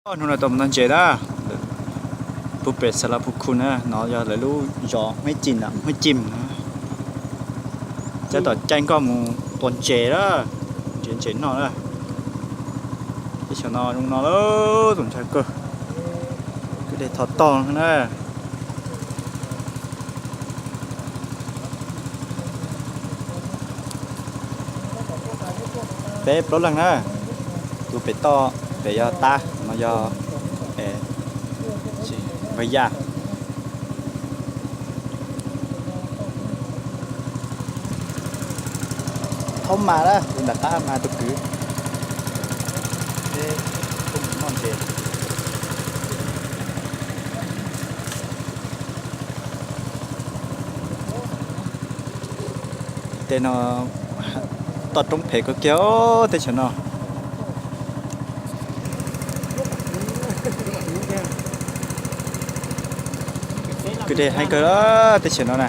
Hnub no tau mus noj ntses na, pub pem Xav Las Phu Khu na, no yog lawv lub zos Hmoob Cim, Hmoob Cim na. Cab tom caij nkoj mus tua ntses na, ntses ntses noj na. Teb chaws no zoo no lawm, tus ntshai kawg, kwj deg thov tog na. Peb plaub leeg na, tus pem toj pem yog Tab, no yog Npawg Yaj. Thaub mas na, tus nram qab mas tus kwv. Peb tuaj mus noj ntses. Tej no toj roob phem kawg kiag teb chaws no. Kwj deg heev kawg teb chaws no na.